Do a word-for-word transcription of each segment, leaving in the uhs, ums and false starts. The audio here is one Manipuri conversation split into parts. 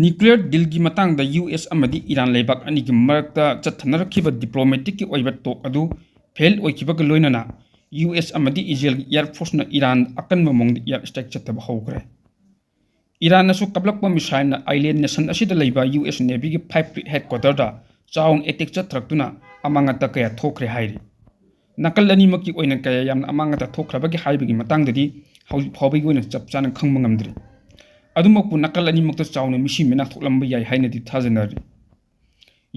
Nuclear dealꯒꯤ ꯃꯇꯥꯡꯗ ꯌꯨ ꯑꯦꯁ ꯑꯃꯗꯤ ꯏꯔꯥꯟ ꯂꯩꯕꯥꯛ ꯑꯅꯤꯒꯤ ꯃꯔꯛꯇ ꯆꯠꯊꯅꯔꯛꯈꯤꯕ diplomaticꯀꯤ ꯑꯣꯏꯕ talk ꯑꯗꯨ fail ꯑꯣꯏꯈꯤꯕꯒ ꯂꯣꯏꯅꯅ ꯌꯨ ꯑꯦꯁ ꯑꯃꯗꯤ ꯏꯖꯔꯦꯜꯒꯤ air forceꯅ ꯏꯔꯥꯟ ꯑꯀꯟꯕ ꯃꯑꯣꯡꯗ air strike ꯆꯠꯊꯕ ꯍꯧꯈ꯭ꯔꯦ꯫ ꯏꯔꯥꯟꯅꯁꯨ ꯀꯥꯞꯂꯛꯄ missileꯅ island nation ꯑꯁꯤꯗ ꯂꯩꯕ ꯌꯨ ꯑꯦꯁ Navyꯒꯤ fleet headquarterꯗ ꯆꯥꯎꯅ attack ꯆꯠꯊꯔꯛꯇꯨꯅ ꯑꯃꯥꯡ ꯑꯇꯥ ꯀꯌꯥ ꯊꯣꯛꯈ꯭ꯔꯦ ꯍꯥꯏꯔꯤ꯫ ꯅꯥꯀꯜ ꯑꯅꯤꯃꯛꯀꯤ ꯑꯣꯏꯅ ꯀꯌꯥ ꯌꯥꯝꯅ ꯑꯃꯥꯡ ꯑꯇꯥ ꯊꯣꯛꯈ꯭ꯔꯕꯒꯦ ꯍꯥꯏꯕꯒꯤ ꯃꯇꯥꯡꯗꯗꯤ ꯍꯧꯖꯤꯛ ꯐꯥꯎꯕꯒꯤ ꯑꯣꯏꯅ ꯆꯞ ꯆꯥꯅ ꯈꯪꯕ ꯉꯝꯗ꯭ꯔꯤ꯫ ꯑꯗꯨꯃꯛꯄꯨ ꯅꯥꯀꯜ ꯑꯅꯤꯃꯛꯇ ꯆꯥꯎꯅ ꯃꯤꯁꯤ ꯃꯤꯅꯥ ꯊꯣꯛꯂꯝꯕ ꯌꯥꯏ ꯍꯥꯏꯅꯗꯤ ꯊꯥꯖꯅꯔꯤ꯫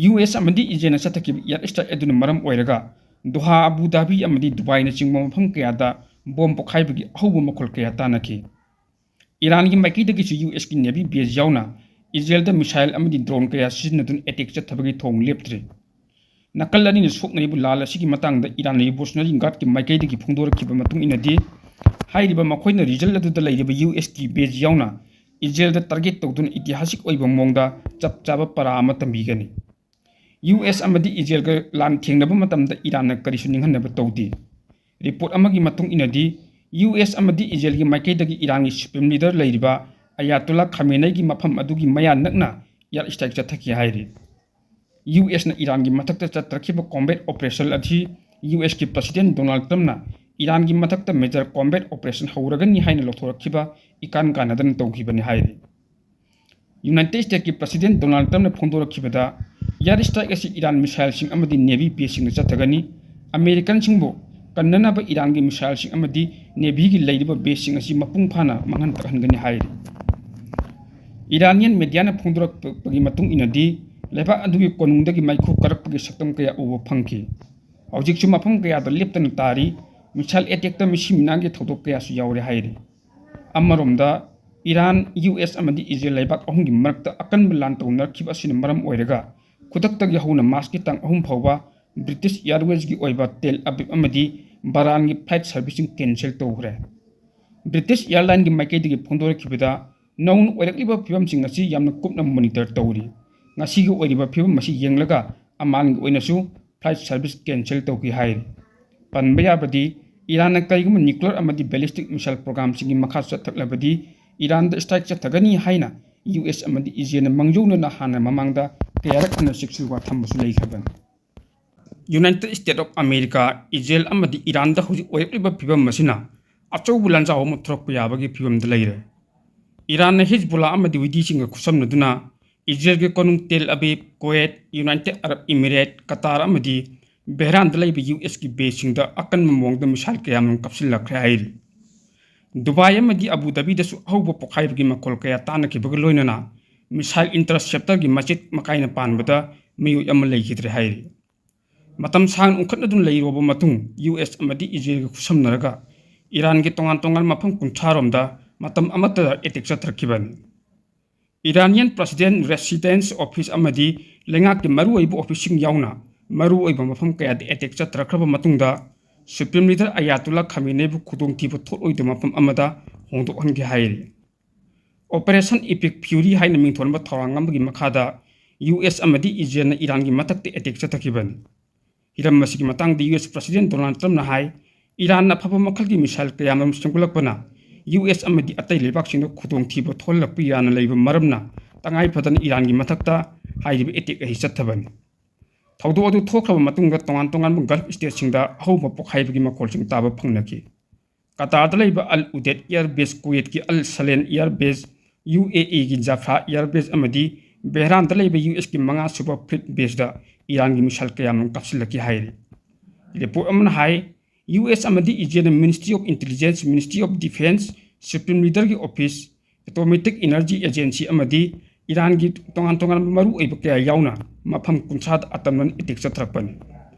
ꯌꯨ ꯑꯦꯁ ꯑꯃꯗꯤ ꯏꯖꯔꯦꯜꯅ ꯆꯠꯊꯈꯤꯕ air strike ꯑꯗꯨꯅ ꯃꯔꯝ ꯑꯣꯏꯔꯒ ꯗꯣꯍꯥ, ꯑꯕꯨ ꯙꯥꯕꯤ ꯑꯃꯗꯤ ꯗꯨꯕꯥꯏꯅꯆꯤꯡꯕ ꯃꯐꯝ ꯀꯌꯥꯗ bomb ꯄꯣꯈꯥꯏꯕꯒꯤ ꯑꯍꯧꯕ ꯃꯈꯣꯜ ꯀꯌꯥ ꯇꯥꯅꯈꯤ꯫ ꯏꯔꯥꯟꯒꯤ ꯃꯥꯏꯀꯩꯗꯒꯤꯁꯨ ꯌꯨ ꯑꯦꯁꯀꯤ Navy base ꯌꯥꯎꯅ ꯏꯖꯔꯦꯜꯗ missile ꯑꯃꯗꯤ drone ꯀꯌꯥ ꯁꯤꯖꯤꯟꯅꯗꯨꯅ attack ꯆꯠꯊꯕꯒꯤ ꯊꯧꯑꯣꯡ ꯂꯦꯞꯇ꯭ꯔꯤ꯫ ꯅꯥꯀꯜ ꯑꯅꯤꯅ ꯁꯣꯛꯅꯔꯤꯕ ꯂꯥꯜ ꯑꯁꯤꯒꯤ ꯃꯇꯥꯡꯗ ꯏꯔꯥꯟ Revolutionary Guardꯀꯤ ꯃꯥꯏꯀꯩꯗꯒꯤ ꯐꯣꯡꯗꯣꯔꯛꯈꯤꯕ ꯃꯇꯨꯡ ꯏꯟꯅꯗꯤ, ꯍꯥꯏꯔꯤꯕ ꯃꯈꯣꯏꯅ region ꯑꯗꯨꯗ ꯂꯩꯔꯤꯕ ꯌꯨ ꯑꯦꯁꯀꯤ base ꯌꯥꯎꯅ ꯏꯖꯔꯦꯜꯗ target ꯇꯧꯗꯨꯅ ꯏꯇꯤꯍꯥꯁꯤꯛ ꯑꯣꯏꯕ ꯃꯑꯣꯡꯗ ꯆꯞ ꯆꯥꯕ ꯄꯔꯥ ꯑꯃ ꯇꯝꯕꯤꯒꯅꯤ꯫ ꯌꯨ ꯑꯦꯁ ꯑꯃꯗꯤ ꯏꯖꯔꯦꯜꯒ ꯂꯥꯟ ꯊꯦꯡꯅꯕ ꯃꯇꯝꯗ ꯏꯔꯥꯟꯅ ꯀꯔꯤꯁꯨ ꯅꯤꯡꯍꯟꯅꯕ ꯇꯧꯗꯦ꯫ Report ꯑꯃꯒꯤ ꯃꯇꯨꯡ ꯏꯟꯅꯗꯤ, ꯌꯨ ꯑꯦꯁ ꯑꯃꯗꯤ ꯏꯖꯔꯦꯜꯒꯤ ꯃꯥꯏꯀꯩꯗꯒꯤ ꯏꯔꯥꯟꯒꯤ supreme leader ꯂꯩꯔꯤꯕ ꯑꯌꯥꯇꯣꯂꯥ ꯈꯥꯃꯦꯅꯩꯒꯤ ꯃꯐꯝ ꯑꯗꯨꯒꯤ ꯃꯌꯥ ꯅꯛꯅ air strike ꯆꯠꯊꯈꯤ ꯍꯥꯏꯔꯤ꯫ ꯌꯨ ꯑꯦꯁꯅ ꯏꯔꯥꯟꯒꯤ ꯃꯊꯛꯇ ꯆꯠꯊꯔꯛꯈꯤꯕ combat operation ꯑꯁꯤ ꯌꯨ ꯑꯦꯁꯀꯤ President Donald Trumpꯅ ꯏꯔꯥꯟꯒꯤ ꯃꯊꯛꯇ major combat operation ꯍꯧꯔꯒꯅꯤ ꯍꯥꯏꯅ ꯂꯧꯊꯣꯔꯛꯈꯤꯕ ꯏꯀꯥꯟ ꯀꯥꯟꯅꯗꯅ ꯇꯧꯈꯤꯕꯅꯤ ꯍꯥꯏꯔꯤ꯫ United Statesꯀꯤ President Donald Trumpꯅ ꯐꯣꯡꯗꯣꯔꯛꯈꯤꯕꯗ, air strike ꯑꯁꯤ ꯏꯔꯥꯟ missileꯁꯤꯡ ꯑꯃꯗꯤ Navy baseꯁꯤꯡꯗ ꯆꯠꯊꯒꯅꯤ꯫ Americanꯁꯤꯡꯕꯨ ꯀꯟꯅꯅꯕ ꯏꯔꯥꯟꯒꯤ missileꯁꯤꯡ ꯑꯃꯗꯤ Navyꯒꯤ ꯂꯩꯔꯤꯕ baseꯁꯤꯡ ꯑꯁꯤ ꯃꯄꯨꯡ ꯐꯥꯅ ꯃꯥꯡꯍꯟ ꯇꯥꯛꯍꯟꯒꯅꯤ ꯍꯥꯏꯔꯤ꯫ Iranian mediaꯅ ꯐꯣꯡꯗꯣꯔꯛꯄꯒꯤ ꯃꯇꯨꯡ ꯏꯟꯅꯗꯤ, ꯂꯩꯕꯥꯛ ꯑꯗꯨꯒꯤ ꯀꯣꯅꯨꯡꯗꯒꯤ ꯃꯩꯈꯨ ꯀꯥꯔꯛꯄꯒꯤ ꯁꯛꯇꯝ ꯀꯌꯥ ꯎꯕ ꯐꯪꯈꯤ꯫ ꯍꯧꯖꯤꯛꯁꯨ ꯃꯐꯝ ꯀꯌꯥꯗ ꯂꯦꯞꯇꯅ ꯇꯥꯔꯤ꯫ Missile attackꯇ ꯃꯤꯁꯤ ꯃꯤꯅꯥꯒꯤ ꯊꯧꯗꯣꯛ ꯀꯌꯥꯁꯨ ꯌꯥꯎꯔꯦ ꯍꯥꯏꯔꯤ꯫ ꯑꯃꯔꯣꯝꯗ, ꯏꯔꯥꯟ, ꯌꯨ ꯑꯦꯁ ꯑꯃꯗꯤ ꯏꯖꯔꯦꯜ ꯂꯩꯕꯥꯛ ꯑꯍꯨꯝꯒꯤ ꯃꯔꯛꯇ ꯑꯀꯟꯕ ꯂꯥꯟ ꯇꯧꯅꯔꯛꯈꯤꯕ ꯑꯁꯤꯅ ꯃꯔꯝ ꯑꯣꯏꯔꯒ, ꯈꯨꯗꯛꯇꯒꯤ ꯍꯧꯅ Marchꯀꯤ ꯇꯥꯡ ꯑꯍꯨꯝ ꯐꯥꯎꯕ British Airwaysꯀꯤ ꯑꯣꯏꯕ Tel Avivꯑꯃꯗꯤ ꯕꯔꯥꯟꯒꯤ flightꯁꯤꯡ cancel ꯇꯧꯈ꯭ꯔꯦ꯫ British Airlinesꯀꯤ ꯃꯥꯏꯀꯩꯗꯒꯤ ꯐꯣꯡꯗꯣꯔꯛꯈꯤꯕꯗ, ꯅꯧꯅ ꯑꯣꯏꯔꯛꯂꯤꯕ ꯐꯤꯕꯝꯁꯤꯡ ꯑꯁꯤ ꯌꯥꯝꯅ ꯀꯨꯞꯅ monitor ꯇꯧꯔꯤ꯫ ꯉꯁꯤꯒꯤ ꯑꯣꯏꯔꯤꯕ ꯐꯤꯕꯝ ꯑꯁꯤ ꯌꯦꯡꯂꯒ ꯑꯃꯥꯟꯒꯤ ꯑꯣꯏꯅꯁꯨ flight service cancel ꯇꯧꯈꯤ ꯍꯥꯏꯔꯤ꯫ ꯄꯟꯕ ꯌꯥꯕꯗꯤ, ꯏꯔꯥꯟꯅ ꯀꯔꯤꯒꯨꯝꯕ nuclear ꯑꯃꯗꯤ ballistic missile programmeꯁꯤꯡꯒꯤ ꯃꯈꯥ ꯆꯠꯊꯛꯂꯕꯗꯤ, ꯏꯔꯥꯟꯗ strike ꯆꯠꯊꯒꯅꯤ ꯍꯥꯏꯅ ꯌꯨ ꯑꯦꯁ ꯑꯃꯗꯤ ꯏꯖꯔꯦꯜꯅ ꯃꯥꯡꯖꯧꯅꯅ ꯍꯥꯟꯅ ꯃꯃꯥꯡꯗ ꯀꯌꯥꯔꯛ ꯍꯟꯅ ꯆꯦꯛꯁꯤꯜ ꯋꯥ ꯊꯝꯕꯁꯨ ꯂꯩꯈ꯭ꯔꯕꯅꯤ꯫ United States of America, Israel ꯑꯃꯗꯤ ꯏꯔꯥꯟꯗ ꯍꯧꯖꯤꯛ ꯑꯣꯏꯔꯛꯂꯤꯕ ꯐꯤꯕꯝ ꯑꯁꯤꯅ ꯑꯆꯧꯕ ꯂꯥꯟꯖꯥꯎ ꯑꯃ ꯊꯣꯛꯂꯛꯄ ꯌꯥꯕꯒꯤ ꯐꯤꯕꯝꯗ ꯂꯩꯔꯦ꯫ ꯏꯔꯥꯟꯅ ꯍꯤꯖꯕꯨꯜꯂꯥ ꯑꯃꯗꯤ ꯍꯨꯇꯤꯁꯤꯡꯒ ꯈꯨꯠꯁꯝꯅꯗꯨꯅ ꯏꯖꯔꯦꯜꯒꯤ ꯀꯣꯅꯨꯡ ꯇꯦꯜ ꯑꯕꯤꯕ, ꯀꯨꯋꯦꯠ, United Arab Emirates, ꯀꯇꯥꯔ ꯑꯃꯗꯤ ꯕꯦꯍ꯭ꯔꯥꯟꯗ ꯂꯩꯕ ꯌꯨ ꯑꯦꯁꯀꯤ ꯕꯦꯁꯁꯤꯡꯗ ꯑꯀꯟꯕ ꯃꯑꯣꯡꯗ ꯃꯤꯁꯥꯏꯜ ꯀꯌꯥꯃꯔꯨꯝ ꯀꯥꯞꯁꯤꯜꯂꯛꯈ꯭ꯔꯦ ꯍꯥꯏꯔꯤ꯫ ꯗꯨꯕꯥꯏ ꯑꯃꯗꯤ ꯑꯕꯨ ꯙꯥꯕꯤꯗꯁꯨ ꯑꯍꯧꯕ ꯄꯣꯛꯈꯥꯏꯕꯒꯤ ꯃꯈꯣꯜ ꯀꯌꯥ ꯇꯥꯅꯈꯤꯕꯒ ꯂꯣꯏꯅꯅ ꯃꯤꯁꯥꯏꯜ ꯏꯟꯇꯔꯁꯦꯞꯇꯔꯒꯤ ꯃꯆꯦꯠ ꯃꯀꯥꯏꯅ ꯄꯥꯟꯕꯗ ꯃꯤꯑꯣꯏ ꯑꯃ ꯂꯩꯈꯤꯗ꯭ꯔꯦ ꯍꯥꯏꯔꯤ꯫ ꯃꯇꯝ ꯁꯥꯡꯅ ꯎꯪꯈꯠꯅꯗꯨꯅ ꯂꯩꯔꯨꯔꯕ ꯃꯇꯨꯡ, ꯌꯨ ꯑꯦꯁ ꯑꯃꯗꯤ ꯏꯖꯔꯦꯜꯒ ꯈꯨꯠꯁꯝꯅꯔꯒ ꯏꯔꯥꯟꯒꯤ ꯇꯣꯉꯥꯟ ꯇꯣꯉꯥꯟꯕ ꯃꯐꯝ ꯀꯨꯟꯊ꯭ꯔꯥ ꯔꯣꯝꯗ ꯃꯇꯝ ꯑꯃꯠꯇꯗ attack ꯆꯠꯊꯔꯛꯈꯤꯕꯅꯤ꯫ Iranian President Residence Office ꯑꯃꯗꯤ ꯂꯩꯉꯥꯛꯀꯤ ꯃꯔꯨꯑꯣꯏꯕ ꯑꯣꯐꯤꯁꯁꯤꯡ ꯌꯥꯎꯅ ꯃꯔꯨꯑꯣꯏꯕ ꯃꯐꯝ ꯀꯌꯥꯗ ꯑꯦꯇꯦꯛ ꯆꯠꯊꯔꯛꯈ꯭ꯔꯕ ꯃꯇꯨꯡꯗ, Supreme Leader Ayatollah Khameneiꯕꯨ ꯈꯨꯗꯣꯡꯊꯤꯕ ꯊꯣꯛꯂꯣꯏꯗꯕ ꯃꯐꯝ ꯑꯃꯗ ꯍꯣꯡꯗꯣꯛꯍꯟꯒꯦ ꯍꯥꯏꯔꯤ꯫ Operation Epic Fury ꯍꯥꯏꯅ ꯃꯤꯡꯊꯣꯟꯕ ꯊꯧꯔꯥꯡ ꯑꯃꯒꯤ ꯃꯈꯥꯗ ꯌꯨ ꯑꯦꯁ ꯑꯃꯗꯤ ꯏꯖꯔꯦꯜꯅ ꯏꯔꯥꯟꯒꯤ ꯃꯊꯛꯇ ꯑꯦꯇꯦꯛ ꯆꯠꯊꯈꯤꯕꯅꯤ꯫ ꯍꯤꯔꯝ ꯑꯁꯤꯒꯤ ꯃꯇꯥꯡꯗ ꯌꯨ ꯑꯦꯁ President Donald Trumpꯅ ꯍꯥꯏ, ꯏꯔꯥꯟꯅ ꯑꯐꯕ ꯃꯈꯜꯒꯤ ꯃꯤꯁꯥꯏꯜ ꯀꯌꯥꯃꯔꯨꯝ ꯁꯦꯝꯒꯠꯂꯛꯄꯅ ꯌꯨ ꯑꯦꯁ ꯑꯃꯗꯤ ꯑꯇꯩ ꯂꯩꯕꯥꯛꯁꯤꯡꯗ ꯈꯨꯗꯣꯡꯊꯤꯕ ꯊꯣꯛꯍꯜꯂꯛꯄ ꯌꯥꯅ ꯂꯩꯕ ꯃꯔꯝꯅ ꯇꯉꯥꯏ ꯐꯗꯅ ꯏꯔꯥꯟꯒꯤ ꯃꯊꯛꯇ ꯍꯥꯏꯔꯤꯕ ꯑꯦꯇꯦꯛ ꯑꯁꯤ ꯆꯠꯊꯕꯅꯤ꯫ ꯊꯧꯗꯣꯛ ꯑꯗꯨ ꯊꯣꯛꯈ꯭ꯔꯕ ꯃꯇꯨꯡꯗ ꯇꯣꯉꯥꯟ ꯇꯣꯉꯥꯟꯕ Gulf stateꯁꯤꯡꯗ ꯑꯍꯧꯕ ꯄꯣꯛꯈꯥꯏꯕꯒꯤ ꯃꯈꯣꯜꯁꯤꯡ ꯇꯥꯕ ꯐꯪꯅꯈꯤ꯫ ꯀꯇꯥꯔꯗ ꯂꯩꯕ Al Udeid Air Base, ꯀꯨꯋꯦꯠꯀꯤ Al Salam Air Base, U A ꯏꯒꯤ Jafra Air Base ꯑꯃꯗꯤ ꯕꯦꯍ꯭ꯔꯥꯟꯗ ꯂꯩꯕ ꯌꯨ ꯑꯦꯁꯀꯤ ꯃꯉꯥꯁꯨꯕ Fleet Baseꯇ ꯏꯔꯥꯟꯒꯤ ꯃꯤꯁꯥꯏꯜ ꯀꯌꯥꯃꯔꯨꯝ ꯀꯥꯞꯁꯤꯜꯂꯛꯈꯤ ꯍꯥꯏꯔꯤ꯫ ꯔꯤꯄꯣꯔꯠ ꯑꯃꯅ ꯍꯥꯏ, ꯌꯨ ꯑꯦꯁ ꯑꯃꯗꯤ ꯏꯖꯔꯦꯜꯅ Ministry of Intelligence, Ministry of Defense, Supreme Leaderꯒꯤ Office, Atomic Energy Agency ꯑꯃꯗꯤ ꯏꯔꯥꯟꯒꯤ ꯇꯣꯉꯥꯟ ꯇꯣꯉꯥꯟꯕ ꯃꯔꯨꯑꯣꯏꯕ ꯀꯌꯥ ꯌꯥꯎꯅ ꯃꯐꯝ ꯀꯨꯟꯊ꯭ꯔꯥꯗ ꯑꯇꯝꯅꯅ ꯑꯦꯇꯦꯛ ꯆꯠꯊꯔꯛꯄꯅꯤ꯫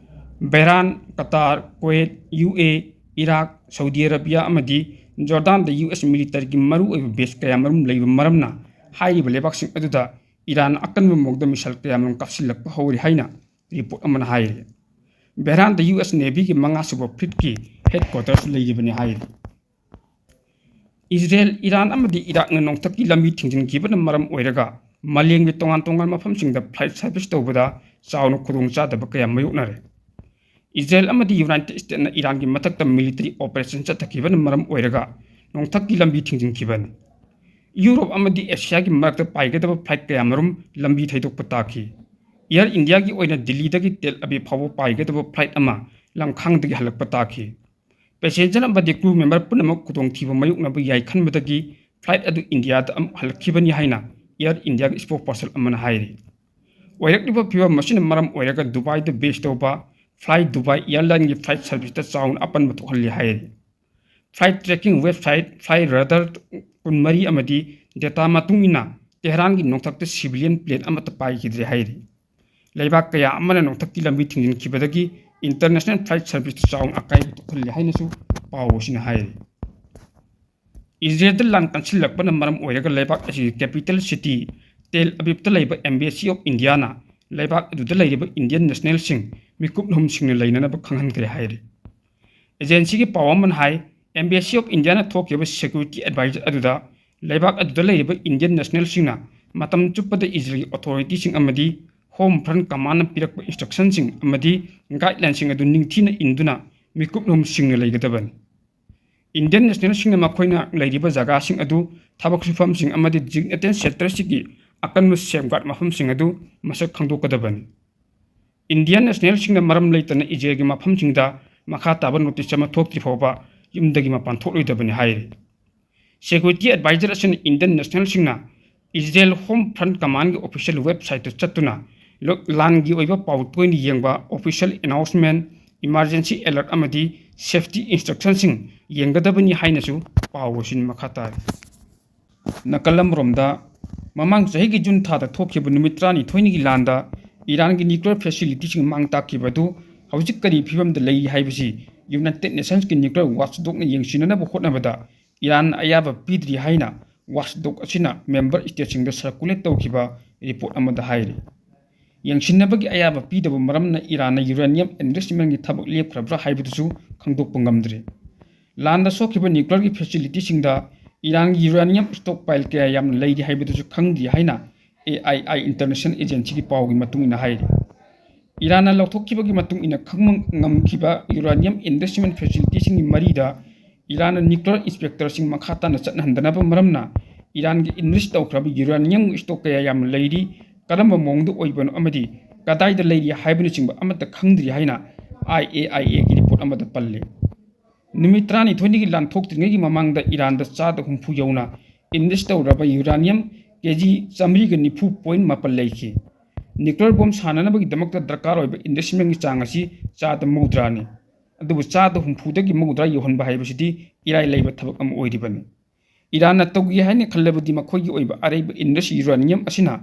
ꯕꯦꯍ꯭ꯔꯥꯟ, ꯀꯇꯥꯔ, ꯀꯨꯋꯦꯠ, ꯌꯨ ꯑꯦ, ꯏꯔꯥꯛ, ꯁꯥꯎꯗꯤ ꯑꯔꯥꯕꯤꯌꯥ ꯑꯃꯗꯤ ꯖꯣꯔꯗꯥꯟꯗ ꯌꯨ ꯑꯦꯁ militaryꯒꯤ ꯃꯔꯨꯑꯣꯏꯕ base ꯀꯌꯥ ꯃꯔꯨꯝ ꯂꯩꯕ ꯃꯔꯝꯅ ꯍꯥꯏꯔꯤꯕ ꯂꯩꯕꯥꯛꯁꯤꯡ ꯑꯗꯨꯗ ꯏꯔꯥꯟꯅ ꯑꯀꯟꯕ ꯃꯑꯣꯡꯗ ꯃꯤꯁꯥꯏꯜ ꯀꯌꯥ ꯃꯔꯨꯝ ꯀꯥꯞꯁꯤꯜꯂꯛꯄ ꯍꯧꯔꯦ ꯍꯥꯏꯅ ꯔꯤꯄꯣꯔꯠ ꯑꯃꯅ ꯍꯥꯏꯔꯤ꯫ ꯕꯦꯍ꯭ꯔꯥꯟꯗ ꯌꯨ ꯑꯦꯁ Navyꯒꯤ ꯃꯉꯥꯁꯨꯕ Fleetꯀꯤ headquarters ꯂꯩꯔꯤꯕꯅꯤ ꯍꯥꯏꯔꯤ꯫ ꯏꯖꯔꯦꯜ, ꯏꯔꯥꯟ ꯑꯃꯗꯤ ꯏꯔꯥꯛꯅ ꯅꯣꯡꯊꯛꯀꯤ ꯂꯝꯕꯤ ꯊꯤꯡꯖꯤꯟꯈꯤꯕꯅ ꯃꯔꯝ ꯑꯣꯏꯔꯒ ꯃꯥꯂꯦꯝꯒꯤ ꯇꯣꯉꯥꯟ ꯇꯣꯉꯥꯟꯕ ꯃꯐꯝꯁꯤꯡꯗ flight service ꯇꯧꯕꯗ ꯆꯥꯎꯅ ꯈꯨꯗꯣꯡꯆꯥꯗꯕ ꯀꯌꯥ ꯃꯥꯌꯣꯛꯅꯔꯦ꯫ ꯏꯖꯔꯦꯜ ꯑꯃꯗꯤ United Statesꯅ ꯏꯔꯥꯟꯒꯤ ꯃꯊꯛꯇ military operation ꯆꯠꯊꯈꯤꯕꯅ ꯃꯔꯝ ꯑꯣꯏꯔꯒ ꯅꯣꯡꯊꯛꯀꯤ ꯂꯝꯕꯤ ꯊꯤꯡꯖꯤꯟꯈꯤꯕꯅꯤ꯫ ꯌꯨꯔꯣꯞ ꯑꯃꯗꯤ ꯑꯦꯁꯤꯌꯥꯒꯤ ꯃꯔꯛꯇ ꯄꯥꯏꯒꯗꯕ flight ꯀꯌꯥꯃꯔꯨꯝ ꯂꯝꯕꯤ ꯊꯩꯗꯣꯛꯄ ꯇꯥꯈꯤ꯫ Air Indiaꯒꯤ ꯑꯣꯏꯅ ꯗꯤꯜꯂꯤꯗꯒꯤ ꯇꯦꯜ ꯑꯕꯤꯕ ꯐꯥꯎꯕ ꯄꯥꯏꯒꯗꯕ flight ꯑꯃ ꯂꯝꯈꯥꯡꯗꯒꯤ ꯍꯜꯂꯛꯄ ꯇꯥꯈꯤ꯫ Passenger ꯑꯃꯗꯤ crew member ꯄꯨꯝꯅꯃꯛ ꯈꯨꯗꯣꯡꯊꯤꯕ ꯃꯥꯌꯣꯛꯅꯕ ꯌꯥꯏ ꯈꯟꯕꯗꯒꯤ flight ꯑꯗꯨ ꯏꯟꯗꯤꯌꯥꯗ ꯑꯃꯨꯛ ꯍꯜꯂꯛꯈꯤꯕꯅꯤ ꯍꯥꯏꯅ Air Indiaꯒꯤ spokesperson ꯑꯃꯅ ꯍꯥꯏꯔꯤ꯫ ꯑꯣꯏꯔꯛꯂꯤꯕ ꯐꯤꯚꯝ ꯑꯁꯤꯅ ꯃꯔꯝ ꯑꯣꯏꯔꯒ ꯗꯨꯕꯥꯏꯗ base ꯇꯧꯕ Fly Dubai Airlineꯒꯤ flight serviceꯇ ꯆꯥꯎꯅ ꯑꯄꯟꯕ ꯊꯣꯛꯍꯜꯂꯤ ꯍꯥꯏꯔꯤ꯫ Flight tracking website Flightradar ꯀꯨꯟꯃꯔꯤ ꯑꯃꯗꯤ data ꯃꯇꯨꯡ ꯏꯟꯅ ꯇꯦꯍꯔꯥꯟꯒꯤ ꯅꯣꯡꯊꯛꯇ civilian plane ꯑꯃꯠꯇ ꯄꯥꯏꯈꯤꯗ꯭ꯔꯦ ꯍꯥꯏꯔꯤ꯫ ꯂꯩꯕꯥꯛ ꯀꯌꯥ ꯑꯃꯅ ꯅꯣꯡꯊꯛꯀꯤ ꯂꯝꯕꯤ ꯊꯤꯡꯖꯤꯟꯈꯤꯕꯗꯒꯤ international flight serviceꯇ ꯆꯥꯎꯅ ꯑꯀꯥꯏꯕ ꯊꯣꯛꯍꯜꯂꯤ ꯍꯥꯏꯅꯁꯨ ꯄꯥꯎ ꯑꯁꯤꯅ ꯍꯥꯏꯔꯤ꯫ ꯏꯖꯔꯦꯜꯗ ꯂꯥꯟ ꯀꯟꯁꯤꯜꯂꯛꯄꯅ ꯃꯔꯝ ꯑꯣꯏꯔꯒ ꯂꯩꯕꯥꯛ ꯑꯁꯤꯒꯤ capital city ꯇꯦꯜ ꯑꯕꯤꯕꯇ ꯂꯩꯕ Embassy of Indiaꯅ ꯂꯩꯕꯥꯛ ꯑꯗꯨꯗ ꯂꯩꯔꯤꯕ Indian nationalꯁꯤꯡ ꯃꯤꯀꯨꯞ ꯂꯨꯝꯁꯤꯡꯅ ꯂꯩꯅꯅꯕ ꯈꯪꯍꯟꯈ꯭ꯔꯦ ꯍꯥꯏꯔꯤ꯫ Agencyꯒꯤ ꯄꯥꯎ ꯑꯃꯅ ꯍꯥꯏ, Embassy of Indiaꯅ ꯊꯣꯛꯈꯤꯕ security adviser ꯑꯗꯨꯗ ꯂꯩꯕꯥꯛ ꯑꯗꯨꯗ ꯂꯩꯔꯤꯕ Indian nationalꯁꯤꯡꯅ ꯃꯇꯝ ꯆꯨꯞꯄꯗ ꯏꯖꯔꯦꯜꯒꯤ authorityꯁꯤꯡ ꯑꯃꯗꯤ Home Front Commandꯅ ꯄꯤꯔꯛꯄ instructionꯁꯤꯡ ꯑꯃꯗꯤ guidelineꯁꯤꯡ ꯑꯗꯨ ꯅꯤꯡꯊꯤꯅ ꯏꯟꯗꯨꯅ ꯃꯤꯀꯨꯞ ꯂꯨꯝꯁꯤꯡꯅ ꯂꯩꯒꯗꯕꯅꯤ꯫ Indian nationalꯁꯤꯡꯅ ꯃꯈꯣꯏꯅ ꯂꯩꯔꯤꯕ ꯖꯒꯥꯁꯤꯡ ꯑꯗꯨ, ꯊꯕꯛ ꯁꯨꯐꯝꯁꯤꯡ ꯑꯃꯗꯤ designated centreꯁꯤꯡꯒꯤ ꯑꯀꯟꯕ safeguard ꯃꯐꯝꯁꯤꯡ ꯑꯗꯨ ꯃꯁꯛ ꯈꯪꯗꯣꯛꯀꯗꯕꯅꯤ꯫ Indian nationalꯁꯤꯡꯅ ꯃꯔꯝ ꯂꯩꯇꯅ ꯏꯖꯔꯦꯜꯒꯤ ꯃꯐꯝꯁꯤꯡꯗ ꯃꯈꯥ ꯇꯥꯕ notice ꯑꯃ ꯊꯣꯛꯇ꯭ꯔꯤ ꯐꯥꯎꯕ ꯌꯨꯝꯗꯒꯤ ꯃꯄꯥꯟ ꯊꯣꯛꯂꯣꯏꯗꯕꯅꯤ ꯍꯥꯏꯔꯤ꯫ Security adviser ꯑꯁꯤꯅ Indian nationalꯁꯤꯡꯅ Israel Home Front Commandꯒꯤ official websiteꯇ ꯆꯠꯇꯨꯅ ꯂꯣ-, ꯂꯥꯟꯒꯤ ꯑꯣꯏꯕ ꯄꯥꯎ ꯇꯣꯏꯅ ꯌꯦꯡꯕ, official announcement, emergency alert ꯑꯃꯗꯤ safety instructionꯁꯤꯡ ꯌꯦꯡꯒꯗꯕꯅꯤ ꯍꯥꯏꯅꯁꯨ ꯄꯥꯎ ꯑꯁꯤꯅ ꯃꯈꯥ ꯇꯥꯔꯤ꯫ ꯅꯥꯀꯜ ꯑꯃꯔꯣꯝꯗ, ꯃꯃꯥꯡ ꯆꯍꯤꯒꯤ ꯖꯨꯟ ꯊꯥꯗ ꯊꯣꯛꯈꯤꯕ ꯅꯨꯃꯤꯠ ꯇꯔꯥꯅꯤꯊꯣꯏꯅꯤꯒꯤ ꯂꯥꯟꯗ ꯏꯔꯥꯟꯒꯤ nuclear facilityꯁꯤꯡ ꯃꯥꯡ ꯇꯥꯛꯈꯤꯕ ꯑꯗꯨ ꯍꯧꯖꯤꯛ ꯀꯔꯤ ꯐꯤꯕꯝꯗ ꯂꯩꯔꯤ ꯍꯥꯏꯕꯁꯤ United Nationsꯀꯤ nuclear watchdogꯅ ꯌꯦꯡꯁꯤꯟꯅꯅꯕ ꯍꯣꯠꯅꯕꯗ ꯏꯔꯥꯟꯅ ꯑꯌꯥꯕ ꯄꯤꯗ꯭ꯔꯤ ꯍꯥꯏꯅ watchdog ꯑꯁꯤꯅ member stateꯁꯤꯡꯗ circulate ꯇꯧꯈꯤꯕ report ꯑꯃꯗ ꯍꯥꯏꯔꯤ꯫ ꯌꯦꯡꯁꯤꯟꯅꯕꯒꯤ ꯑꯌꯥꯕ ꯄꯤꯗꯕ ꯃꯔꯝꯅ ꯏꯔꯥꯟꯅ uranium enrichmentꯀꯤ ꯊꯕꯛ ꯂꯦꯞꯈ꯭ꯔꯕ꯭ꯔꯥ ꯍꯥꯏꯕꯗꯨꯁꯨ ꯈꯪꯗꯣꯛꯄ ꯉꯝꯗ꯭ꯔꯤ꯫ ꯂꯥꯟꯗ ꯁꯣꯛꯈꯤꯕ nuclearꯒꯤ facilityꯁꯤꯡꯗ ꯏꯔꯥꯟꯒꯤ uranium stockpile ꯀꯌꯥ ꯌꯥꯝꯅ ꯂꯩꯔꯤ ꯍꯥꯏꯕꯗꯨꯁꯨ ꯈꯪꯗ꯭ꯔꯤ ꯍꯥꯏꯅ A I I international agencyꯒꯤ ꯄꯥꯎꯒꯤ ꯃꯇꯨꯡ ꯏꯟꯅ ꯍꯥꯏꯔꯤ꯫ ꯏꯔꯥꯟꯅ ꯂꯧꯊꯣꯛꯈꯤꯕꯒꯤ ꯃꯇꯨꯡ ꯏꯟꯅ ꯈꯪꯕ ꯉꯝꯈꯤꯕ uranium enrichment facilityꯁꯤꯡꯒꯤ ꯃꯔꯤꯗ ꯏꯔꯥꯟꯅ nuclear inspectorꯁꯤꯡ ꯃꯈꯥ ꯇꯥꯅ ꯆꯠꯅꯍꯟꯗꯅꯕ ꯃꯔꯝꯅ ꯏꯔꯥꯟꯒꯤ enrich ꯇꯧꯈ꯭ꯔꯕ uranium stock ꯀꯌꯥ ꯌꯥꯝꯅ ꯂꯩꯔꯤ, ꯀꯔꯝꯕ ꯃꯑꯣꯡꯗ ꯑꯣꯏꯕꯅꯣ ꯑꯃꯗꯤ ꯀꯗꯥꯏꯗ ꯂꯩꯔꯤ ꯍꯥꯏꯕꯅꯆꯤꯡꯕ ꯑꯃꯠꯇ ꯈꯪꯗ꯭ꯔꯤ ꯍꯥꯏꯅ I A I A ꯒꯤ report ꯑꯃꯗ ꯄꯜꯂꯤ꯫ ꯅꯨꯃꯤꯠ ꯇꯔꯥꯅꯤꯊꯣꯏꯅꯤꯒꯤ ꯂꯥꯟ ꯊꯣꯛꯇ꯭ꯔꯤꯉꯩꯒꯤ ꯃꯃꯥꯡꯗ ꯏꯔꯥꯟꯗ ꯆꯥꯗ ꯍꯨꯝꯐꯨ ꯌꯧꯅ enrich ꯇꯧꯔꯕ uranium K G ꯆꯥꯃꯔꯤꯒ ꯅꯤꯐꯨ point ꯃꯥꯄꯜ ꯂꯩꯈꯤ꯫ Nuclear bomb ꯁꯥꯅꯅꯕꯒꯤꯗꯃꯛꯇ ꯗꯔꯀꯥꯔ ꯑꯣꯏꯕ enrichment ꯀꯤ ꯆꯥꯡ ꯑꯁꯤ ꯆꯥꯗ ꯃꯧꯗ꯭ꯔꯥꯅꯤ꯫ ꯑꯗꯨꯕꯨ ꯆꯥꯗ ꯍꯨꯝꯐꯨꯗꯒꯤ ꯃꯧꯗ꯭ꯔꯥ ꯌꯧꯍꯟꯕ ꯍꯥꯏꯕꯁꯤꯗꯤ ꯏꯔꯥꯏ ꯂꯥꯏꯕ ꯊꯕꯛ ꯑꯃ ꯑꯣꯏꯔꯤꯕꯅꯤ꯫ ꯏꯔꯥꯟꯅ ꯇꯧꯒꯦ ꯍꯥꯏꯅ ꯈꯜꯂꯕꯗꯤ ꯃꯈꯣꯏꯒꯤ ꯑꯣꯏꯕ ꯑꯔꯩꯕ enrich uranium ꯑꯁꯤꯅ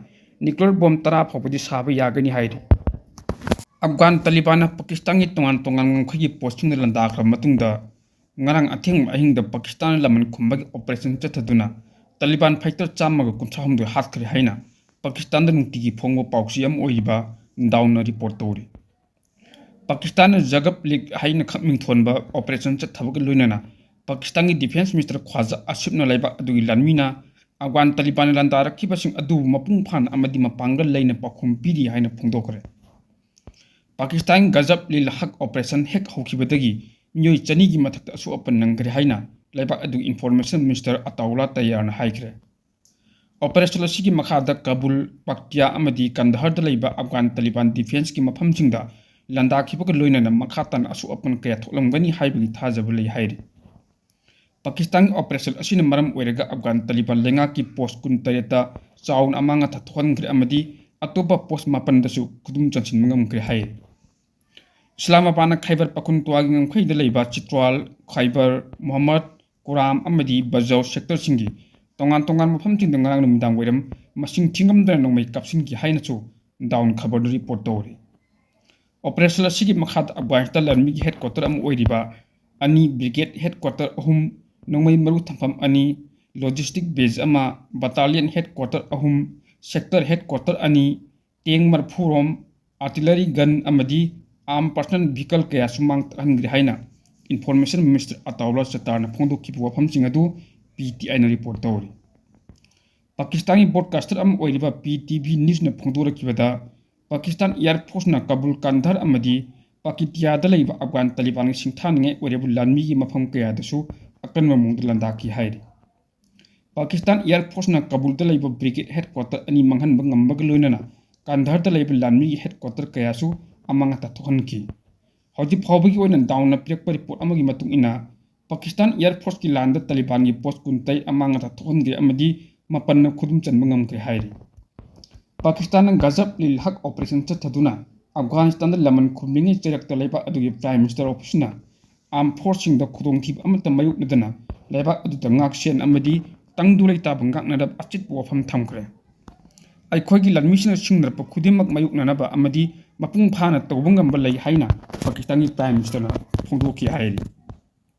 nuclear bomb ꯇꯔꯥ ꯐꯥꯎꯕꯗꯤ ꯁꯥꯕ ꯌꯥꯒꯅꯤ ꯍꯥꯏꯔꯤ꯫ ꯑꯐꯒꯥꯟ ꯇꯥꯂꯤꯕꯥꯟꯅ ꯄꯥꯀꯤꯁꯇꯥꯟꯒꯤ ꯇꯣꯉꯥꯟ ꯇꯣꯉꯥꯟꯕ ꯉꯝꯈꯩꯒꯤ post ꯁꯤꯡꯗ ꯂꯥꯟꯗꯥꯈ꯭ꯔꯕ ꯃꯇꯨꯡꯗ, ꯉꯔꯥꯡ ꯑꯊꯦꯡꯕ ꯑꯍꯤꯡꯗ ꯄꯥꯀꯤꯁꯇꯥꯟꯅ ꯂꯃꯟ ꯈꯨꯝꯕꯒꯤ operation ꯆꯠꯊꯗꯨꯅ ꯇꯥꯂꯤꯕꯥꯟ fighter ꯆꯥꯝꯃꯒ ꯀꯨꯟꯊ꯭ꯔꯥ ꯍꯨꯝꯗꯣꯏ ꯍꯥꯠꯈ꯭ꯔꯦ ꯍꯥꯏꯅ ꯄꯥꯀꯤꯁꯇꯥꯟꯗ ꯅꯨꯡꯇꯤꯒꯤ ꯐꯣꯡꯕ ꯄꯥꯎꯆꯦ ꯑꯃ ꯑꯣꯏꯔꯤꯕ Dawn ꯅ report ꯇꯧꯔꯤ꯫ ꯄꯥꯀꯤꯁꯇꯥꯟꯅ ꯖꯒꯕ ꯂꯤꯒ ꯍꯥꯏꯅ ꯈꯛ ꯃꯤꯡꯊꯣꯟꯕ operation ꯆꯠꯊꯕꯒ ꯂꯣꯏꯅꯅ ꯄꯥꯀꯤꯁꯇꯥꯟꯒꯤ defence minister ꯈ꯭ꯋꯥꯖꯥ ꯑꯁꯤꯐꯅ ꯂꯩꯕꯥꯛ ꯑꯗꯨꯒꯤ ꯂꯥꯟꯃꯤꯅ ꯑꯐꯒꯥꯟ ꯇꯥꯂꯤꯕꯥꯟꯅ ꯂꯥꯟꯗꯥꯔꯛꯈꯤꯕꯁꯤꯡ ꯑꯗꯨꯕꯨ ꯃꯄꯨꯡ ꯐꯥꯅ ꯑꯃꯗꯤ ꯃꯄꯥꯡꯒꯜ ꯂꯩꯅ ꯄꯥꯎꯈꯨꯝ ꯄꯤꯔꯤ ꯍꯥꯏꯅ ꯐꯣꯡꯗꯣꯛꯈ꯭ꯔꯦ꯫ ꯄꯥꯀꯤꯁꯇꯥꯟ ꯒꯖꯕ ꯂꯤꯜ ꯍꯛ operation ꯍꯦꯛ ꯍꯧꯈꯤꯕꯗꯒꯤ ꯃꯤꯑꯣꯏ ꯆꯅꯤꯒꯤ ꯃꯊꯛꯇ ꯑꯁꯣꯛ ꯑꯄꯟ ꯅꯪꯈ꯭ꯔꯦ ꯍꯥꯏꯅ ꯂꯩꯕꯥꯛ ꯑꯗꯨꯒꯤ information minister ꯑꯇꯥꯎꯂꯥ ꯇꯌꯥꯔꯅ ꯍꯥꯏꯈ꯭ꯔꯦ꯫ Operation ꯑꯁꯤꯒꯤ ꯃꯈꯥꯗ ꯀꯥꯕꯨꯜ, ꯄꯥꯛꯇꯤꯌꯥ ꯑꯃꯗꯤ ꯀꯟꯗꯍꯔꯗ ꯂꯩꯕ ꯑꯐꯒꯥꯟ ꯇꯥꯂꯤꯕꯥꯟ defence ꯀꯤ ꯃꯐꯝꯁꯤꯡꯗ ꯂꯥꯟꯗꯥꯈꯤꯕꯒ ꯂꯣꯏꯅꯅ ꯃꯈꯥ ꯇꯥꯅ ꯑꯁꯣꯛ ꯑꯄꯟ ꯀꯌꯥ ꯊꯣꯛꯂꯝꯒꯅꯤ ꯍꯥꯏꯕꯒꯤ ꯊꯥꯖꯕ ꯂꯩ ꯍꯥꯏꯔꯤ꯫ ꯄꯥꯀꯤꯁꯇꯥꯟꯒꯤ operation ꯑꯁꯤꯅ ꯃꯔꯝ ꯑꯣꯏꯔꯒ ꯑꯐꯒꯥꯟ ꯇꯥꯂꯤꯕꯥꯟ ꯂꯩꯉꯥꯛꯀꯤ post ꯀꯨꯟꯇꯔꯦꯠꯇ ꯆꯥꯎꯅ ꯑꯃꯥꯡ ꯑꯇꯥ ꯊꯣꯛꯍꯟꯈ꯭ꯔꯦ ꯑꯃꯗꯤ ꯑꯇꯣꯞꯄ post ꯃꯥꯄꯟꯗꯁꯨ ꯈꯨꯗꯨꯝ ꯆꯟꯁꯤꯟꯕ ꯉꯝꯈ꯭ꯔꯦ ꯍꯥꯏ꯫ ꯏꯁꯂꯥꯃꯥꯕꯥꯗꯅ ꯈꯥꯏꯕꯔ ꯄꯈꯨꯟꯇ꯭ꯋꯥꯒꯤ ꯉꯝꯈꯩꯗ ꯂꯩꯕ ꯆꯤꯇ꯭ꯋꯥꯜ, ꯈꯥꯏꯕꯔ, ꯃꯨꯍꯝꯃꯗ, ꯀꯨꯔꯥꯝ ꯑꯃꯗꯤ ꯕꯖꯧ sector ꯁꯤꯡꯒꯤ ꯇꯣꯉꯥꯟ ꯇꯣꯉꯥꯟꯕ ꯃꯐꯝꯁꯤꯡꯗ ꯉꯔꯥꯡ ꯅꯨꯃꯤꯗꯥꯡ ꯋꯥꯏꯔꯝ ꯃꯁꯤꯡ ꯊꯤꯉꯝꯗꯅ ꯅꯣꯡꯃꯩ ꯀꯥꯞꯁꯤꯟꯈꯤ ꯍꯥꯏꯅꯁꯨ Dawn ꯈꯕꯔꯗ report ꯇꯧꯔꯤ꯫ Operation ꯑꯁꯤꯒꯤ ꯃꯈꯥꯗ ꯑꯐꯒꯥꯅꯤꯁꯇꯥꯟ ꯂꯥꯟꯃꯤꯒꯤ headquarter ꯑꯃ ꯑꯣꯏꯔꯤꯕ ꯑꯅꯤ, brigade headquarter ꯑꯍꯨꯝ, ꯅꯣꯡꯃꯩ ꯃꯔꯨ ꯊꯝꯐꯝ ꯑꯅꯤ, logistic base ꯑꯃ, battalion headquarter ꯑꯍꯨꯝ, sector headquarter ꯑꯅꯤ, tank ꯃꯔꯐꯨ ꯔꯣꯝ, artillery gun ꯑꯃꯗꯤ arm personal vehicle ꯀꯌꯥꯁꯨ ꯃꯥꯡ ꯇꯥꯛꯍꯟꯈ꯭ꯔꯦ ꯍꯥꯏꯅ information minister ꯑꯇꯥꯎꯂꯥ ꯆꯇꯥꯔꯅ ꯐꯣꯡꯗꯣꯛꯈꯤꯕ ꯋꯥꯐꯝꯁꯤꯡ ꯑꯗꯨ P T I ꯅ report ꯇꯧꯔꯤ꯫ ꯄꯥꯀꯤꯁꯇꯥꯟꯒꯤ broadcaster ꯑꯃ ꯑꯣꯏꯔꯤꯕ P T V news ꯅ ꯐꯣꯡꯗꯣꯔꯛꯈꯤꯕꯗ, ꯄꯥꯀꯤꯁꯇꯥꯟ Air Force ꯅ ꯀꯥꯕꯨꯜ, ꯀꯟꯙꯔ ꯑꯃꯗꯤ ꯄꯥꯀꯤꯇꯤꯌꯥꯗ ꯂꯩꯕ ꯑꯐꯒꯥꯟ ꯇꯥꯂꯤꯕꯥꯟꯒꯤ ꯁꯤꯡꯊꯥꯅꯤꯡꯉꯥꯏ ꯑꯣꯏꯔꯕ ꯂꯥꯟꯃꯤꯒꯤ ꯃꯐꯝ ꯀꯌꯥꯗꯁꯨ ꯑꯀꯟꯕ ꯃꯑꯣꯡꯗ ꯂꯥꯟꯗꯥꯈꯤ ꯍꯥꯏꯔꯤ꯫ ꯄꯥꯀꯤꯁꯇꯥꯟ Air Forceꯅ ꯀꯥꯕꯨꯜꯗ ꯂꯩꯕ brigade headquarter ꯑꯅꯤ ꯃꯥꯡꯍꯟꯕ ꯉꯝꯕꯒ ꯂꯣꯏꯅꯅ ꯀꯥꯟꯙꯥꯔꯗ ꯂꯩꯕ ꯂꯥꯟꯃꯤꯒꯤ headquarter ꯀꯌꯥꯁꯨ ꯑꯃꯥꯡ ꯑꯇꯥ ꯊꯣꯛꯍꯟꯈꯤ꯫ ꯍꯧꯖꯤꯛ ꯐꯥꯎꯕꯒꯤ ꯑꯣꯏꯅ ꯗꯥꯎꯟꯅ ꯄꯤꯔꯛꯄ report ꯑꯃꯒꯤ ꯃꯇꯨꯡ ꯏꯟꯅ, ꯄꯥꯀꯤꯁꯇꯥꯟ Air Forceꯀꯤ ꯂꯥꯟꯗ ꯇꯥꯂꯤꯕꯥꯟꯒꯤ post ꯀꯨꯟꯇꯔꯦꯠ ꯑꯃꯥꯡ ꯑꯇꯥ ꯊꯣꯛꯍꯟꯈ꯭ꯔꯦ ꯑꯃꯗꯤ ꯃꯥꯄꯟꯅ ꯈꯨꯗꯨꯝ ꯆꯟꯕ ꯉꯝꯈ꯭ꯔꯦ ꯍꯥꯏꯔꯤ꯫ ꯄꯥꯀꯤꯁꯇꯥꯟꯅ ꯒꯖꯕ ꯂꯤꯜ ꯍꯛ operation ꯆꯠꯊꯗꯨꯅ ꯑꯐꯒꯥꯅꯤꯁꯇꯥꯟꯗ ꯂꯃꯟ ꯈꯨꯝꯂꯤꯉꯩ ꯆꯩꯔꯛꯇ ꯂꯩꯕꯥꯛ ꯑꯗꯨꯒꯤ Prime Minister Officeꯅ armed forceꯁꯤꯡꯗ ꯈꯨꯗꯣꯡꯊꯤꯕ ꯑꯃꯠꯇ ꯃꯥꯌꯣꯛꯅꯗꯅ ꯂꯩꯕꯥꯛ ꯑꯗꯨꯗ ꯉꯥꯛꯁꯦꯟ ꯑꯃꯗꯤ ꯇꯪꯗꯨ ꯂꯩꯇꯥꯕ ꯉꯥꯛꯅꯅꯕ ꯑꯆꯦꯠꯄ ꯋꯥꯐꯝ ꯊꯝꯈ꯭ꯔꯦ꯫ ꯑꯩꯈꯣꯏꯒꯤ ꯂꯥꯟꯃꯤꯁꯤꯡꯅ ꯁꯤꯡꯅꯔꯛꯄ ꯈꯨꯗꯤꯡꯃꯛ ꯃꯥꯌꯣꯛꯅꯅꯕ ꯑꯃꯗꯤ ꯃꯄꯨꯡ ꯐꯥꯅ ꯇꯧꯕ ꯉꯝꯕ ꯂꯩ ꯍꯥꯏꯅ ꯄꯥꯀꯤꯁꯇꯥꯟꯒꯤ Prime Ministerꯅ ꯐꯣꯡꯗꯣꯛꯈꯤ ꯍꯥꯏꯔꯤ꯫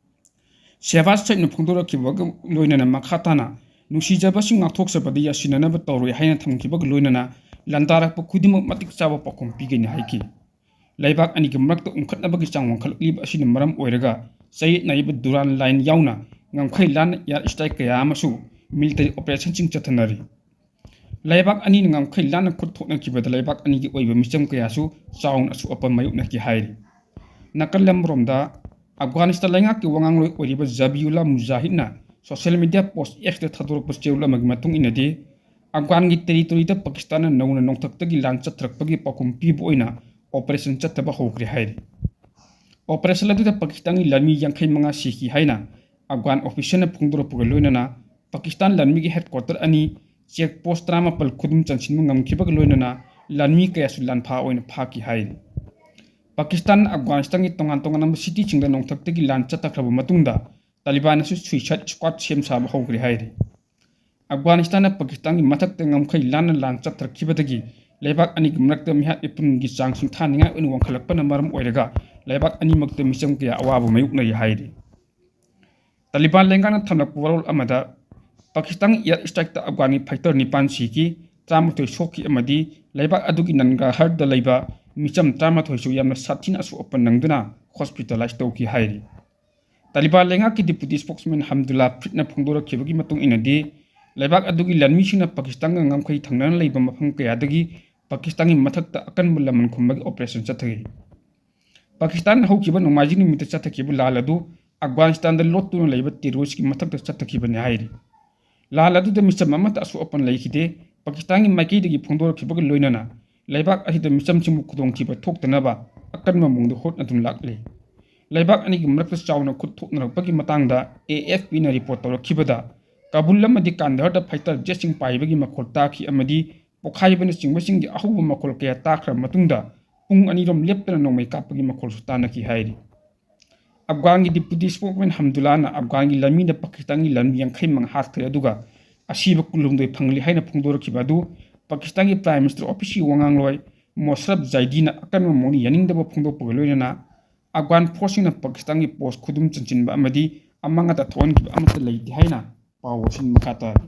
ꯁꯦꯍꯕꯥꯖ ꯁꯔꯤꯐꯅ ꯐꯣꯡꯗꯣꯔꯛꯈꯤꯕꯒ ꯂꯣꯏꯅꯅ ꯃꯈꯥ ꯇꯥꯅ ꯅꯨꯡꯁꯤꯖꯕꯁꯤꯡ ꯉꯥꯛꯊꯣꯛꯆꯕꯗ ꯌꯥꯁꯤꯟꯅꯅꯕ ꯇꯧꯔꯣꯏ ꯍꯥꯏꯅ ꯊꯝꯈꯤꯕꯒ ꯂꯣꯏꯅꯅ ꯂꯥꯟꯗꯥꯔꯛꯄ ꯈꯨꯗꯤꯡꯃꯛ ꯃꯇꯤꯛ ꯆꯥꯕ ꯄꯥꯎꯈꯨꯝ ꯄꯤꯒꯅꯤ ꯍꯥꯏꯈꯤ꯫ ꯂꯩꯕꯥꯛ ꯑꯅꯤꯒꯤ ꯃꯔꯛꯇ ꯎꯪꯈꯠꯅꯕꯒꯤ ꯆꯥꯡ ꯋꯥꯡꯈꯠꯂꯛꯂꯤꯕ ꯑꯁꯤꯅ ꯃꯔꯝ ꯑꯣꯏꯔꯒ ꯆꯌꯦꯠꯅꯔꯤꯕ ꯗꯨꯔꯥꯟ line ꯌꯥꯎꯅ ꯉꯝꯈꯩ ꯂꯥꯟꯅ air strike ꯀꯌꯥ ꯑꯃꯁꯨ military operationꯁꯤꯡ ꯆꯠꯊꯅꯔꯤ꯫ ꯂꯩꯕꯥꯛ ꯑꯅꯤꯅ ꯉꯝꯈꯩ ꯂꯥꯟꯅ ꯈꯨꯠ ꯊꯣꯛꯅꯈꯤꯕꯗ ꯂꯩꯕꯥꯛ ꯑꯅꯤꯒꯤ ꯑꯣꯏꯕ ꯃꯤꯆꯝ ꯀꯌꯥꯁꯨ ꯆꯥꯎꯅ ꯑꯁꯣꯛ ꯑꯄꯟ ꯃꯥꯌꯣꯛꯅꯈꯤ ꯍꯥꯏꯔꯤ꯫ ꯅꯥꯀꯜ ꯑꯃꯔꯣꯝꯗ, ꯑꯐꯒꯥꯅꯤꯁꯇꯥꯟ ꯂꯩꯉꯥꯛꯀꯤ ꯋꯥꯉꯥꯡꯂꯣꯏ ꯑꯣꯏꯔꯤꯕ ꯖꯕꯤꯎꯜꯂꯥ ꯃꯨꯖꯥꯍꯤꯗꯅ social media post Xꯇ ꯊꯥꯗꯣꯔꯛꯄ ꯆꯦꯔꯣꯜ ꯑꯃꯒꯤ ꯃꯇꯨꯡ ꯏꯟꯅꯗꯤ, ꯑꯐꯒꯥꯟꯒꯤ territoryꯗ ꯄꯥꯀꯤꯁꯇꯥꯟꯅ ꯅꯧꯅ ꯅꯣꯡꯊꯛꯇꯒꯤ ꯂꯥꯟ ꯆꯠꯊꯔꯛꯄꯒꯤ ꯄꯥꯎꯈꯨꯝ ꯄꯤꯕ ꯑꯣꯏꯅ operation ꯆꯠꯊꯕ ꯍꯧꯈ꯭ꯔꯦ ꯍꯥꯏꯔꯤ꯫ Operation ꯑꯗꯨꯗ ꯄꯥꯀꯤꯁꯇꯥꯟꯒꯤ ꯂꯥꯟꯃꯤ ꯌꯥꯡꯈꯩ ꯃꯉꯥ ꯁꯤꯈꯤ ꯍꯥꯏꯅ ꯑꯐꯒꯥꯟ officerꯅ ꯐꯣꯡꯗꯣꯔꯛꯄꯒ ꯂꯣꯏꯅꯅ ꯄꯥꯀꯤꯁꯇꯥꯟ ꯂꯥꯟꯃꯤꯒꯤ headquarter ꯑꯅꯤ, check post ꯇꯔꯥꯃꯥꯄꯜ ꯈꯨꯗꯨꯝ ꯆꯟꯁꯤꯟꯕ ꯉꯝꯈꯤꯕꯒ ꯂꯣꯏꯅꯅ ꯂꯥꯟꯃꯤ ꯀꯌꯥꯁꯨ ꯂꯥꯟꯐꯥ ꯑꯣꯏꯅ ꯐꯥꯈꯤ ꯍꯥꯏꯔꯤ꯫ ꯄꯥꯀꯤꯁꯇꯥꯟꯅ ꯑꯐꯒꯥꯅꯤꯁꯇꯥꯟꯒꯤ ꯇꯣꯉꯥꯟ ꯇꯣꯉꯥꯟꯕ cityꯁꯤꯡꯗ ꯅꯣꯡꯊꯛꯇꯒꯤ ꯂꯥꯟ ꯆꯠꯊꯈ꯭ꯔꯕ ꯃꯇꯨꯡꯗ ꯇꯥꯂꯤꯕꯥꯟꯅꯁꯨ suicide squad ꯁꯦꯝ ꯁꯥꯕ ꯍꯧꯈ꯭ꯔꯦ ꯍꯥꯏꯔꯤ꯫ ꯑꯐꯒꯥꯅꯤꯁꯇꯥꯟꯅ ꯄꯥꯀꯤꯁꯇꯥꯟꯒꯤ ꯃꯊꯛꯇ ꯉꯝꯈꯩ ꯂꯥꯟꯅ ꯂꯥꯟ ꯆꯠꯊꯔꯛꯈꯤꯕꯗꯒꯤ ꯂꯩꯕꯥꯛ ꯑꯅꯤꯒꯤ ꯃꯔꯛꯇ ꯃꯤꯍꯥꯠ ꯃꯤꯄꯨꯟꯒꯤ ꯆꯥꯡ ꯁꯤꯡꯊꯥꯅꯤꯡꯉꯥꯏ ꯑꯣꯏꯅ ꯋꯥꯡꯈꯠꯂꯛꯄꯅ ꯃꯔꯝ ꯑꯣꯏꯔꯒ ꯂꯩꯕꯥꯛ ꯑꯅꯤꯃꯛꯇ ꯃꯤꯆꯝ ꯀꯌꯥ ꯑꯋꯥꯕ ꯃꯥꯌꯣꯛꯅꯔꯤ ꯍꯥꯏꯔꯤ꯫ ꯇꯥꯂꯤꯕꯥꯟ ꯂꯩꯉꯥꯛꯅ ꯊꯝꯂꯛꯄ ꯋꯥꯔꯣꯜ ꯑꯃꯗ, ꯄꯥꯀꯤꯁꯇꯥꯟꯒꯤ air strikeꯇ ꯑꯐꯒꯥꯟꯒꯤ fighter ꯅꯤꯄꯥꯟ ꯁꯤꯈꯤ, ꯇꯔꯥꯃꯥꯊꯣꯏ ꯁꯣꯛꯈꯤ ꯑꯃꯗꯤ ꯂꯩꯕꯥꯛ ꯑꯗꯨꯒꯤ ꯅꯟꯒꯥꯔꯍꯔꯗ ꯂꯩꯕ ꯃꯤꯆꯝ ꯇꯔꯥꯃꯥꯊꯣꯏꯁꯨ ꯌꯥꯝꯅ ꯁꯥꯊꯤꯅ ꯑꯁꯣꯛ ꯑꯄꯟ ꯅꯪꯗꯨꯅ hospitalise ꯇꯧꯈꯤ ꯍꯥꯏꯔꯤ꯫ ꯇꯥꯂꯤꯕꯥꯟ ꯂꯩꯉꯥꯛꯀꯤ deputy spokesman ꯍꯝꯗꯨꯜꯂꯥ ꯐ꯭ꯔꯤꯗꯅ ꯐꯣꯡꯗꯣꯔꯛꯈꯤꯕꯒꯤ ꯃꯇꯨꯡ ꯏꯟꯅꯗꯤ, ꯂꯩꯕꯥꯛ ꯑꯗꯨꯒꯤ ꯂꯥꯟꯃꯤꯁꯤꯡꯅ ꯄꯥꯀꯤꯁꯇꯥꯟꯒ ꯉꯝꯈꯩ ꯊꯪꯅꯅ ꯂꯩꯕ ꯃꯐꯝ ꯀꯌꯥꯗꯒꯤ ꯄꯥꯀꯤꯁꯇꯥꯟꯒꯤ ꯃꯊꯛꯇ ꯑꯀꯟꯕ ꯂꯃꯟ ꯈꯨꯝꯕꯒꯤ operation ꯆꯠꯊꯈꯤ꯫ ꯄꯥꯀꯤꯁꯇꯥꯟꯅ ꯍꯧꯈꯤꯕ ꯅꯣꯡꯃꯥꯏꯖꯤꯡ ꯅꯨꯃꯤꯠꯇ ꯆꯠꯊꯈꯤꯕ ꯂꯥꯟ ꯑꯗꯨ ꯑꯐꯒꯥꯅꯤꯁꯇꯥꯟꯗ ꯂꯣꯠꯇꯨꯅ ꯂꯩꯕ terroristꯀꯤ ꯃꯊꯛꯇ ꯆꯠꯊꯈꯤꯕꯅꯤ ꯍꯥꯏꯔꯤ꯫ ꯂꯥꯟ ꯑꯗꯨꯗ ꯃꯤꯆꯝ ꯑꯃꯠꯇ ꯑꯁꯣꯛ ꯑꯄꯟ ꯂꯩꯈꯤꯗꯦ꯫ ꯄꯥꯀꯤꯁꯇꯥꯟꯒꯤ ꯃꯥꯏꯀꯩꯗꯒꯤ ꯐꯣꯡꯗꯣꯔꯛꯈꯤꯕꯒ ꯂꯣꯏꯅꯅ ꯂꯩꯕꯥꯛ ꯑꯁꯤꯗ ꯃꯤꯆꯝꯁꯤꯡꯕꯨ ꯈꯨꯗꯣꯡꯊꯤꯕ ꯊꯣꯛꯇꯅꯕ ꯑꯀꯟꯕ ꯃꯑꯣꯡꯗ ꯍꯣꯠꯅꯗꯨꯅ ꯂꯥꯛꯂꯤ꯫ ꯂꯩꯕꯥꯛ ꯑꯅꯤꯒꯤ ꯃꯔꯛꯇ ꯆꯥꯎꯅ ꯈꯨꯠ ꯊꯣꯛꯅꯔꯛꯄꯒꯤ ꯃꯇꯥꯡꯗ ꯑꯦ ꯑꯦꯐ ꯄꯤꯅ ꯔꯤꯄꯣꯔꯠ ꯇꯧꯔꯛꯈꯤꯕꯗ, ꯀꯥꯕꯨꯜ ꯑꯃꯗꯤ ꯀꯥꯟꯗꯍꯔꯗ ꯐꯥꯏꯇꯔ ꯖꯦꯠꯁꯤꯡ ꯄꯥꯏꯕꯒꯤ ꯃꯈꯣꯜ ꯇꯥꯈꯤ ꯑꯃꯗꯤ ꯄꯣꯈꯥꯏꯕꯅꯆꯤꯡꯕꯁꯤꯡꯒꯤ ꯑꯍꯧꯕ ꯃꯈꯣꯜ ꯀꯌꯥ ꯇꯥꯈ꯭ꯔꯕ ꯃꯇꯨꯡꯗ, ꯄꯨꯡ ꯑꯅꯤꯔꯣꯝ ꯂꯦꯞꯇꯅ ꯅꯣꯡꯃꯩ ꯀꯥꯞꯄꯒꯤ ꯃꯈꯣꯜꯁꯨ ꯇꯥꯅꯈꯤ ꯍꯥꯏꯔꯤ꯫ ꯑꯐꯒꯥꯟꯒꯤ ꯗꯤꯄ꯭ꯌꯨꯇꯤ ꯁ꯭ꯄꯣꯛꯁꯃꯦꯟ ꯍꯝꯗꯨꯜꯂꯥꯅ ꯑꯐꯒꯥꯟꯒꯤ ꯂꯝꯕꯤꯅ ꯄꯥꯀꯤꯁꯇꯥꯟꯒꯤ ꯂꯝ ꯌꯥꯡꯈꯩ ꯃꯉꯥ ꯍꯥꯠꯈ꯭ꯔꯦ, ꯑꯗꯨꯒ ꯑꯁꯤꯕ ꯀꯨꯟꯍꯨꯝꯗꯣꯏ ꯐꯪꯂꯤ ꯍꯥꯏꯅ ꯐꯣꯡꯗꯣꯔꯛꯈꯤꯕ ꯑꯗꯨ ꯄꯥꯀꯤꯁꯇꯥꯟꯒꯤ ꯄ꯭ꯔꯥꯏꯝ ꯃꯤꯅꯤꯁꯇꯔ ꯑꯣꯐꯤꯁꯀꯤ ꯋꯥꯉꯥꯡꯂꯣꯏ ꯃꯣꯁꯔꯐ ꯖꯥꯏꯗꯤꯅ ꯑꯀꯟꯕ ꯃꯑꯣꯡꯗ ꯌꯥꯅꯤꯡꯗꯕ ꯐꯣꯡꯗꯣꯛꯄꯒ ꯂꯣꯏꯅꯅ, ꯑꯐꯒꯥꯟ ꯐꯣꯔꯁꯁꯤꯡꯅ ꯄꯥꯀꯤꯁꯇꯥꯟꯒꯤ ꯄꯣꯁ ꯈꯨꯗꯨꯝ ꯆꯟꯁꯤꯟꯕ ꯑꯃꯗꯤ ꯑꯃꯥꯡ ꯑꯇꯥ ꯊꯣꯛꯍꯟꯈꯤꯕ ꯑꯃꯠꯇ ꯂꯩꯇꯦ ꯍꯥꯏꯅ ꯄꯥꯎ ꯑꯁꯤꯅ ꯃꯈꯥ ꯇꯥꯔꯤ꯫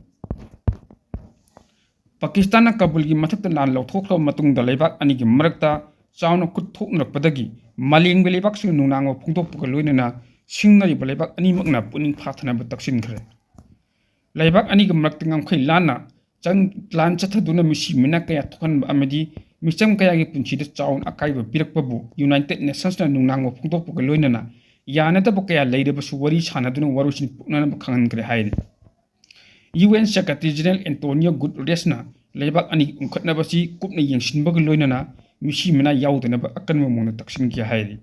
ꯄꯥꯀꯤꯁꯇꯥꯟꯅ ꯀꯥꯕꯨꯜꯒꯤ ꯃꯊꯛꯇ ꯂꯥꯟ ꯂꯧꯊꯣꯛꯈ꯭ꯔꯕ ꯃꯇꯨꯡꯗ ꯂꯩꯕꯥꯛ ꯑꯅꯤꯒꯤ ꯃꯔꯛꯇ ꯆꯥꯎꯅ ꯈꯨꯠ ꯊꯣꯛꯅꯔꯛꯄꯗꯒꯤ ꯃꯥꯂꯦꯝꯒꯤ ꯂꯩꯕꯥꯛꯁꯤꯡꯅ ꯅꯨꯡꯅꯥꯡꯕ ꯐꯣꯡꯗꯣꯛꯄꯒ ꯂꯣꯏꯅꯅ ꯁꯤꯡꯅꯔꯤꯕ ꯂꯩꯕꯥꯛ ꯑꯅꯤꯃꯛꯅ ꯄꯨꯛꯅꯤꯡ ꯐꯥꯊꯅꯕ ꯇꯛꯁꯤꯟꯈ꯭ꯔꯦ꯫ ꯂꯩꯕꯥꯛ ꯑꯅꯤꯒꯤ ꯃꯔꯛꯇ ꯉꯝꯈꯩ ꯂꯥꯟꯅ ꯆꯪ-, ꯂꯥꯟ ꯆꯠꯊꯗꯨꯅ ꯃꯤꯁꯤ ꯃꯤꯅꯥ ꯀꯌꯥ ꯊꯣꯛꯍꯟꯕ ꯑꯃꯗꯤ ꯃꯤꯆꯝ ꯀꯌꯥꯒꯤ ꯄꯨꯟꯁꯤꯗ ꯆꯥꯎꯅ ꯑꯀꯥꯏꯕ ꯄꯤꯔꯛꯄꯕꯨ ꯌꯨꯅꯥꯏꯇꯦꯗ ꯅꯦꯁꯟꯁꯅ ꯅꯨꯡꯅꯥꯡꯕ ꯐꯣꯡꯗꯣꯛꯄꯒ ꯂꯣꯏꯅꯅ ꯌꯥꯅꯗꯕ ꯀꯌꯥ ꯂꯩꯔꯕꯁꯨ ꯋꯥꯔꯤ ꯁꯥꯟꯅꯗꯨꯅ ꯋꯥꯔꯣꯏꯁꯤꯟ ꯄꯨꯣꯛꯅꯅꯕ ꯈꯪꯍꯟꯈ꯭ꯔꯦ ꯍꯥꯏꯔꯤ꯫ U N secretary general Antonio ꯒꯨꯇꯔꯦꯁꯅ ꯂꯩꯕꯥꯛ ꯑꯅꯤꯒꯤ ꯎꯪꯈꯠꯅꯕꯁꯤ ꯀꯨꯞꯅ ꯌꯦꯡꯁꯤꯟꯕꯒ ꯂꯣꯏꯅꯅ ꯃꯤꯁꯤ ꯃꯤꯅꯥ ꯌꯥꯎꯗꯅꯕ ꯑꯀꯟꯕ ꯃꯑꯣꯡꯗ ꯇꯛꯁꯤꯟꯈꯤ ꯍꯥꯏꯔꯤ꯫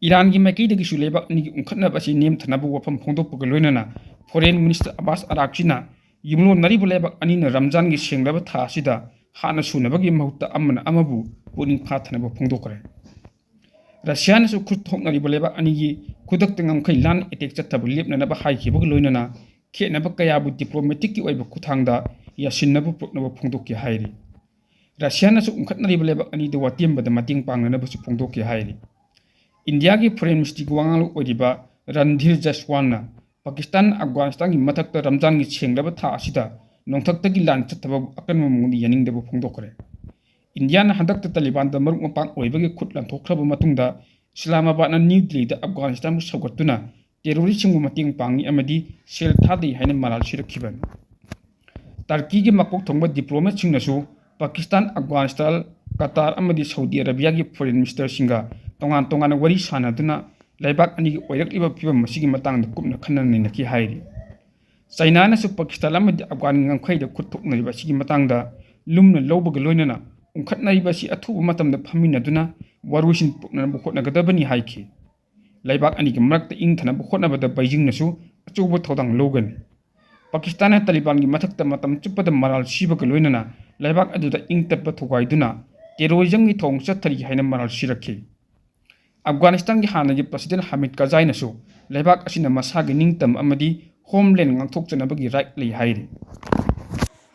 ꯏꯔꯥꯟꯒꯤ ꯃꯥꯏꯀꯩꯗꯒꯤꯁꯨ ꯂꯩꯕꯥꯛ ꯑꯅꯤꯒꯤ ꯎꯪꯈꯠꯅꯕ ꯑꯁꯤ ꯅꯦꯝꯊꯅꯕ ꯋꯥꯐꯝ ꯐꯣꯡꯗꯣꯛꯄꯒ ꯂꯣꯏꯅꯅ ꯐꯣꯔꯦꯟ ꯃꯤꯅꯤꯁꯇꯔ ꯑꯕꯥꯁ ꯑꯔꯥꯛꯆꯤꯅ ꯌꯨꯝꯂꯣꯟꯅꯔꯤꯕ ꯂꯩꯕꯥꯛ ꯑꯅꯤꯅ ꯔꯝꯖꯥꯟꯒꯤ ꯁꯦꯡꯂꯕ ꯊꯥ ꯑꯁꯤꯗ ꯍꯥꯟꯅ ꯁꯨꯅꯕꯒꯤ ꯃꯍꯨꯠꯇ ꯑꯃꯅ ꯑꯃꯕꯨ ꯄꯨꯛꯅꯤꯡ ꯐꯥꯊꯅꯕ ꯐꯣꯡꯗꯣꯛꯈ꯭ꯔꯦ꯫ ꯔꯁꯤꯌꯥꯅꯁꯨ ꯈꯨꯠ ꯊꯣꯛꯅꯔꯤꯕ ꯂꯩꯕꯥꯛ ꯑꯅꯤꯒꯤ ꯈꯨꯗꯛꯇ ꯉꯝꯈꯩ ꯂꯥꯟ ꯑꯦꯇꯦꯛ ꯆꯠꯊꯕ ꯂꯦꯞꯅꯅꯕ ꯍꯥꯏꯈꯤꯕꯒ ꯂꯣꯏꯅꯅ ꯈꯦꯠꯅꯕ ꯀꯌꯥꯕꯨ ꯗꯤꯄ꯭ꯂꯣꯃꯦꯇꯤꯛꯀꯤ ꯑꯣꯏꯕ ꯈꯨꯠꯊꯥꯡꯗ ꯌꯥꯁꯤꯟꯅꯕ ꯄꯨꯔꯛꯅꯕ ꯐꯣꯡꯗꯣꯛꯈꯤ ꯍꯥꯏꯔꯤ꯫ ꯔꯁꯤꯌꯥꯅꯁꯨ ꯎꯪꯈꯠꯅꯔꯤꯕ ꯂꯩꯕꯥꯛ ꯑꯅꯤꯗ ꯋꯥꯇꯦꯝꯕꯗ ꯃꯇꯦꯡ ꯄꯥꯡꯅꯅꯕꯁꯨ ꯐꯣꯡꯗꯣꯛꯈꯤ ꯍꯥꯏꯔꯤ꯫ ꯏꯟꯗꯤꯌꯥꯒꯤ ꯐꯣꯔꯦꯟ ꯃꯤꯅꯤꯁꯇ꯭ꯔꯤꯒꯤ ꯋꯥꯉꯥꯡꯂꯣꯏ ꯑꯣꯏꯔꯤꯕ ꯔꯟꯙꯤꯔ ꯖꯁꯋꯥꯜꯅ ꯄꯥꯀꯤꯁꯇꯥꯟ ꯑꯐꯒꯥꯅꯤꯁꯇꯥꯟꯒꯤ ꯃꯊꯛꯇ ꯔꯝꯖꯥꯟꯒꯤ ꯁꯦꯡꯂꯕ ꯊꯥ ꯑꯁꯤꯗ ꯅꯣꯡꯊꯛꯇꯒꯤ ꯂꯥꯟ ꯆꯠꯊꯕꯕꯨ ꯑꯀꯟꯕ ꯃꯑꯣꯡꯗ ꯌꯥꯅꯤꯡꯗꯕ ꯐꯣꯡꯗꯣꯛꯈ꯭ꯔꯦ꯫ ꯏꯟꯗꯤꯌꯥꯅ ꯍꯟꯗꯛꯇ ꯇꯥꯂꯤꯕꯥꯟꯗ ꯃꯔꯨꯞ ꯃꯄꯥꯡ ꯑꯣꯏꯕꯒꯤ ꯈꯨꯠ ꯂꯥꯟꯊꯣꯛꯈ꯭ꯔꯕ ꯃꯇꯨꯡꯗ ꯏꯁꯂꯥꯃꯥꯕꯥꯗꯅ ꯅ꯭ꯌꯨ ꯗꯤꯜꯂꯤꯗ ꯑꯐꯒꯥꯅꯤꯁꯇꯥꯟꯕꯨ ꯁꯧꯒꯠꯇꯨꯅ ꯇꯦꯔꯣꯔꯤꯁ꯭ꯠꯁꯤꯡꯕꯨ ꯃꯇꯦꯡ ꯄꯥꯡꯏ ꯑꯃꯗꯤ ꯁꯦꯜ ꯊꯥꯗꯩ ꯍꯥꯏꯅ ꯃꯔꯥꯜ ꯁꯤꯔꯛꯈꯤꯕꯅꯤ꯫ ꯇꯔꯀꯤꯒꯤ ꯃꯀꯣꯛ ꯊꯣꯡꯕ ꯗꯤꯄ꯭ꯂꯣꯃꯦꯠꯁꯤꯡꯅꯁꯨ ꯄꯥꯀꯤꯁꯇꯥꯟ, ꯑꯐꯒꯥꯅꯤꯁꯇꯥꯟ, ꯀꯇꯥꯔ ꯑꯃꯗꯤ ꯁꯥꯎꯗꯤ ꯑꯔꯥꯕꯤꯌꯥꯒꯤ ꯐꯣꯔꯦꯟ ꯃꯤꯅꯤꯁꯇꯔꯁꯤꯡꯒ ꯇꯣꯉꯥꯟ ꯇꯣꯉꯥꯟꯅ ꯋꯥꯔꯤ ꯁꯥꯅꯗꯨꯅ ꯂꯩꯕꯥꯛ ꯑꯅꯤꯒꯤ ꯑꯣꯏꯔꯛꯂꯤꯕ ꯐꯤꯕꯝ ꯑꯁꯤꯒꯤ ꯃꯇꯥꯡꯗ ꯀꯨꯞꯅ ꯈꯟꯅ ꯅꯩꯅꯈꯤ ꯍꯥꯏꯔꯤ꯫ ꯆꯥꯏꯅꯥꯅꯁꯨ ꯄꯥꯀꯤꯁꯇꯥꯟ ꯑꯃꯗꯤ ꯑꯐꯒꯥꯟꯒꯤ ꯉꯝꯈꯩꯗ ꯈꯨꯠ ꯊꯣꯛꯅꯔꯤꯕ ꯑꯁꯤꯒꯤ ꯃꯇꯥꯡꯗ ꯂꯨꯝꯅ ꯂꯧꯕꯒ ꯂꯣꯏꯅꯅ ꯎꯪꯈꯠꯅꯔꯤꯕ ꯑꯁꯤ ꯑꯊꯨꯕ ꯃꯇꯝꯗ ꯐꯝꯃꯤꯟꯅꯗꯨꯅ ꯋꯥꯔꯣꯏꯁꯤꯟ ꯄꯨꯔꯛꯅꯅꯕ ꯍꯣꯠꯅꯒꯗꯕꯅꯤ ꯍꯥꯏꯈꯤ꯫ ꯂꯩꯕꯥꯛ ꯑꯅꯤꯒꯤ ꯃꯔꯛꯇ ꯏꯪꯊꯅꯕ ꯍꯣꯠꯅꯕꯗ ꯕꯩꯖꯤꯡꯅꯁꯨ ꯑꯆꯧꯕ ꯊꯧꯗꯥꯡ ꯂꯧꯒꯅꯤ꯫ ꯄꯥꯀꯤꯁꯇꯥꯟꯅ ꯇꯥꯂꯤꯕꯥꯟꯒꯤ ꯃꯊꯛꯇ ꯃꯇꯝ ꯆꯨꯞꯄꯗ ꯃꯔꯥꯜ ꯁꯤꯕꯒ ꯂꯣꯏꯅꯅ ꯂꯩꯕꯥꯛ ꯑꯗꯨꯗ ꯏꯪ ꯇꯞꯄ ꯊꯨꯒꯥꯏꯗꯨꯅ ꯇꯦꯔꯣꯔꯤꯖꯝꯒꯤ ꯊꯧꯑꯣꯡ ꯆꯠꯊꯔꯤ ꯍꯥꯏꯅ ꯃꯔꯥꯜ ꯁꯤꯔꯛꯈꯤ꯫ ꯑꯐꯒꯥꯅꯤꯁꯇꯥꯟꯒꯤ ꯍꯥꯟꯅꯒꯤ ꯄ꯭ꯔꯁꯤꯗꯦꯟ ꯍꯥꯃꯤꯗ ꯀꯔꯖꯥꯏꯅꯁꯨ ꯂꯩꯕꯥꯛ ꯑꯁꯤꯅ ꯃꯁꯥꯒꯤ ꯅꯤꯡꯇꯝꯕ ꯑꯃꯗꯤ ꯍꯣꯝꯂꯦꯟ ꯉꯥꯛꯊꯣꯛꯆꯅꯕꯒꯤ ꯔꯥꯏꯠ ꯂꯩ ꯍꯥꯏꯔꯤ꯫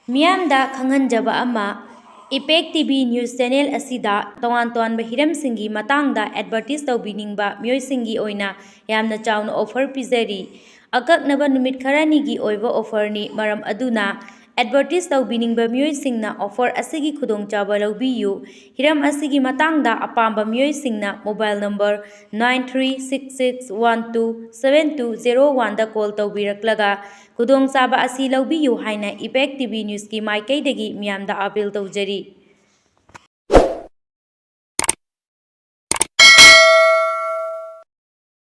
ꯃꯤꯌꯥꯝꯗ ꯈꯪꯍꯟꯖꯕ ꯑꯃ, ꯏꯄꯦꯛ ꯇꯤ ꯚꯤ ꯅ꯭ꯌꯨꯁ ꯆꯦꯅꯦꯜ ꯑꯁꯤꯗ ꯇꯣꯉꯥꯟ ꯇꯣꯉꯥꯟꯕ ꯍꯤꯔꯝꯁꯤꯡꯒꯤ ꯃꯇꯥꯡꯗ ꯑꯦꯗꯚꯔꯇꯤꯁ ꯇꯧꯕꯤꯅꯤꯡꯕ ꯃꯤꯑꯣꯏꯁꯤꯡꯒꯤ ꯑꯣꯏꯅ ꯌꯥꯝꯅ ꯆꯥꯎꯅ ꯑꯣꯐꯔ ꯄꯤꯖꯔꯤ꯫ ꯑꯀꯛꯅꯕ ꯅꯨꯃꯤꯠ ꯈꯔꯅꯤꯒꯤ ꯑꯣꯏꯕ ꯑꯣꯐꯔꯅꯤ, ꯃꯔꯝ ꯑꯗꯨꯅ ꯑꯦꯗꯚꯔꯇꯤꯁ ꯇꯧꯕꯤꯅꯤꯡꯕ ꯃꯤꯑꯣꯏꯁꯤꯡꯅ ꯑꯣꯐꯔ ꯑꯁꯤꯒꯤ ꯈꯨꯗꯣꯡꯆꯥꯕ ꯂꯧꯕꯤꯌꯨ꯫ ꯍꯤꯔꯝ ꯑꯁꯤꯒꯤ ꯃꯇꯥꯡꯗ ꯑꯄꯥꯝꯕ ꯃꯤꯑꯣꯏꯁꯤꯡꯅ mobile number nine three six six one two seven two zero one ꯗ ꯀꯣꯜ ꯇꯧꯕꯤꯔꯛꯂꯒ ꯈꯨꯗꯣꯡꯆꯥꯕ ꯑꯁꯤ ꯂꯧꯕꯤꯌꯨ ꯍꯥꯏꯅ ꯏꯄꯦꯛ ꯇꯤ ꯚꯤ ꯅ꯭ꯌꯨꯁꯀꯤ ꯃꯥꯏꯀꯩꯗꯒꯤ ꯃꯤꯌꯥꯝꯗ ꯑꯥꯄꯤꯜ ꯇꯧꯖꯔꯤ꯫